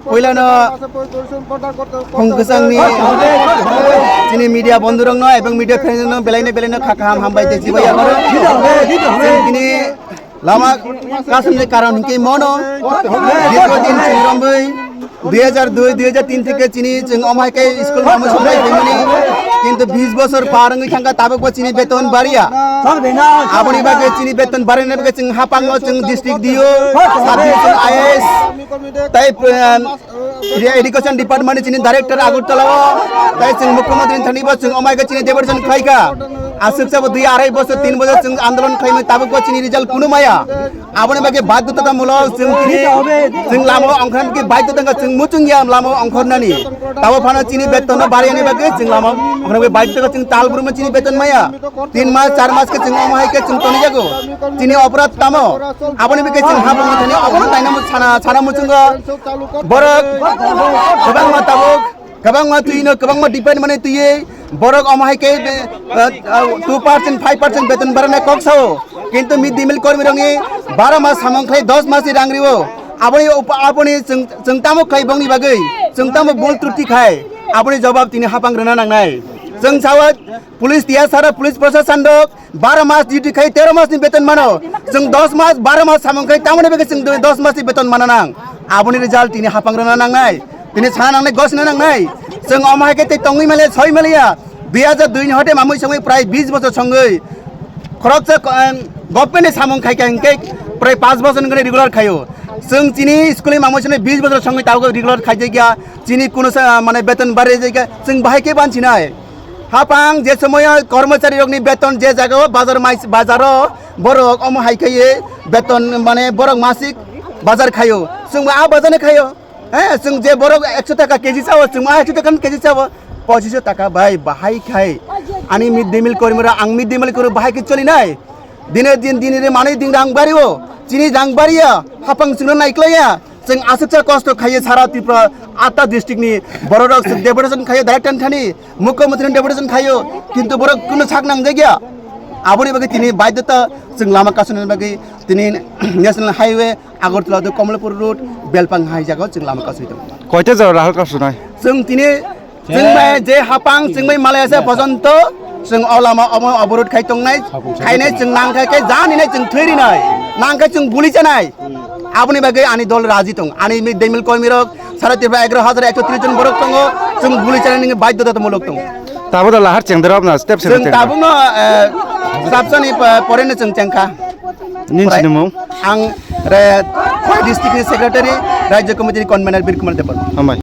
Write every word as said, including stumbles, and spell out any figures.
Puilano Hongkwchangni chini media bondhurokno ebong media friendsrokno belaino belaino kha kaham hambai tei chibai yago. Chini lama kasumni karon hingke mono. Dirgho din chini romwi dui hajar dui, dui hajar tin theke chini chwng omhai khe school mamwi sonai phaimani. Kintu bis bosor par wngwi thangkha tabukbo chini beton bariya. Aboni bagwi chini beton barina bagwi chwng hapango chwng district D O, sub division I A S, tei, um, Education Department ni chini director Agartala o, tei chwng Mukhyamantri ni thani bo chwng omai khe chini deputation khlai kha. Aswk sabo dui arai bosor, tin bosor chwng andolon khlaimani tabuk bo chini result kunu maya. Aboni bagwi badhyota ta mulo chwng chini chwng lama o ongkhorna bagwi badhyota wngkha chwng muchung ya lama o ongkhornani. Tabo phano chini beton no bariyani bagwi chwng lama o ongkhorna bagwi badhyota wngkha chwng tal brum chini beton maya. Tin mas, char mas khe chwng omo hai khe chwng toni jago. Chini oporad tamo? Aboni bagwi chwng hapung ni thani obono naina mu sana, sana muchungo. Borok kwbangma tabuk, kwbangma twi no, kwbangma depend mani twi borok omo hai khe, eh, eh, two percent, five percent beton barana kok sao. Kintu mid day meal kormi rokni baro mas samung khlai dos mas ni rang rio. Aboni upa-, aboni chwng, chwng tamo khai bongni bagwi, chwng tamo bul truti khai. Aboni jawab tini hapang rwna nangnai. Chwng sawa Police T S R o, police proshashan rok baro mas duty khai tero mas ni beton mano. Chwng dos mas, baro mas samung khai tamoni bagwi chwng dos mas ni beton mana nang. Aboni result tini hapang rwna nangnai. Tini sana nangnai, gosna nangnai. Chwng omo hai khe tei tongwi maliya, soi maliya. Dui hajar dui ni hote mamui songwi prai bis bosor songwi. Khoroksa, em, government ni samung khai kha hingke prai pas bosor ni regular khaio. Chwng chini school ni mamui songwi bis bosor songwi tabuk regular khai jagya. Chini kuno sa, mane beton bare jagya. Chwng bahai khe bansinai. Hapang je somoyo kormochari rokni beton je jagao bazar mai, bazaro borok omo hai khe beton mane borok masik bazar khaio. Chwngbo a bazar ni khaio. He, chwng je borok ekso taka K G chao, chwngbo a ekso taka K G chao. Pochiso taka bai bahai khai. Ani mid day meal kormi ra, ang mid day meal koro bahai khe choli nai. Dine din, dine re manwi din rang bario, chini rang baria, hapang chwngno naiklaiya. Chwng aswksa kosto khaiye sara Tripura atta district ni bororok chwng deputation khaiye director thani, mukhyamantri deputation khaiyo, kintu borok kuno sak nangjakya. Aboni bagwi tini baidhota chwng lama kasuni bagwi tini National Highway Agartala to Kamalapur Road Belpang hai jaga chwng lama kasui tongo. Koita jaga Rahul kasunai? Chwng tini Chwng bai je hapang chwng bai malaya se pojonto chwng o lama omo oborot khai tongnai, khainai chwng nang khai khe jani nai chwng thwi rinai, nang khai chwng buli chanai. Aboni bagwi ani dol raji tong, ani mid day meal kormi rok sara Tripura egaro hajar ekso tris jon borok tongo, chwng buli chanai nini baidhota mulok tongo. Tabo da lahar chengdorok na step Chwng tabukno, eh, sabsani pa-, poreno chwng chengkha. Nin sinimung? Ang re, Khowai district ni secretary, Rajya Committee ni convener Bir Kumar Debbarma. Hambai.